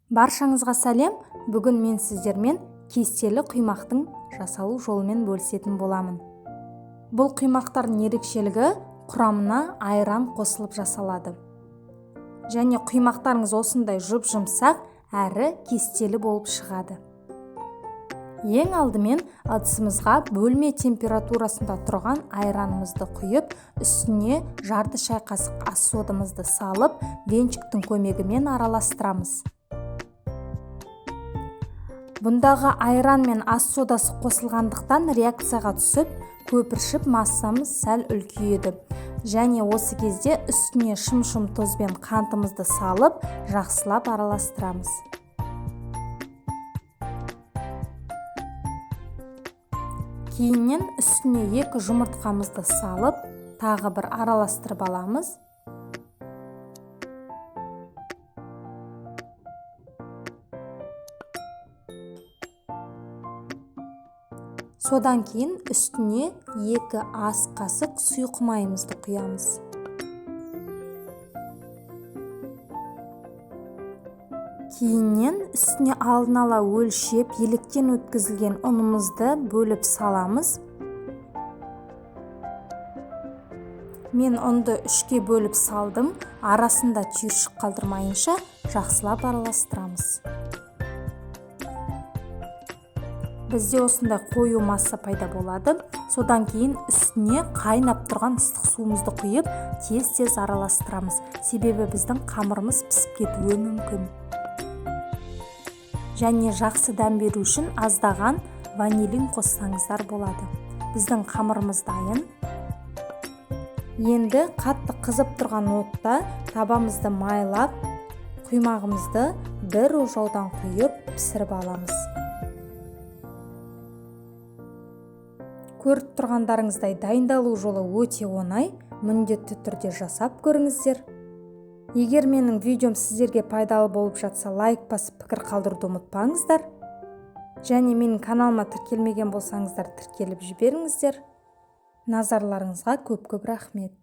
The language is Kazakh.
Баршаңызға сәлем. Бүгін мен сіздермен кестелі құймақтың жасалу жолымен бөлісетін боламын. Бұл құймақтардың ерекшелігі құрамына айран қосылып жасалады. Және құймақтарыңыз осындай жұп-жұмсақ әрі кестелі болып шығады. Ең алдымен ыдысымызға бөлме температурасында тұрған айранымызды құйып, үстіне жарты шай қасық ас содамызды салып, венчиктің көмегімен араластырамыз. Бұндағы айран мен ас содасы қосылғандықтан реакцияға түсіп, көпіршіп массамыз сәл үлкейеді. Және осы кезде үстіне шым-шым тұз бен қантымызды салып, жақсылап араластырамыз. Кейіннен үстіне 2 жұмыртқамызды салып, тағы бір араластырып аламыз. Содан кейін үстіне 2 ас қасық сұйық майымызды құямыз. Кейіннен үстіне алдын ала өлшеп, електен өткізілген ұнымызды бөліп саламыз. Мен ұнды 3-ке бөліп салдым, арасында түйіршік қалдырмайынша жақсылап араластырамыз. Бізде осындай қою масса пайда болады. Содан кейін үстіне қайнап тұрған ыстық суымызды құйып, тез-тез араластырамыз. Себебі біздің қамырымыз пісіп кетуі мүмкін. Және жақсы дәм беру үшін аздаған ванилин қоссаңыздар болады. Біздің қамырымыз дайын. Енді қатты қызып тұрған отта табамызды майлап, құймағымызды бір ожаудан құйып пісіріп аламыз. Көріп тұрғандарыңыздай дайындалу жолы өте оңай, міндетті түрде жасап көріңіздер. Егер менің видеом сіздерге пайдалы болып жатса, лайк басып пікір қалдыруды ұмытпаңыздар. Және менің каналыма тіркелмеген болсаңыздар, тіркеліп жіберіңіздер. Назарларыңызға көп-көп рахмет.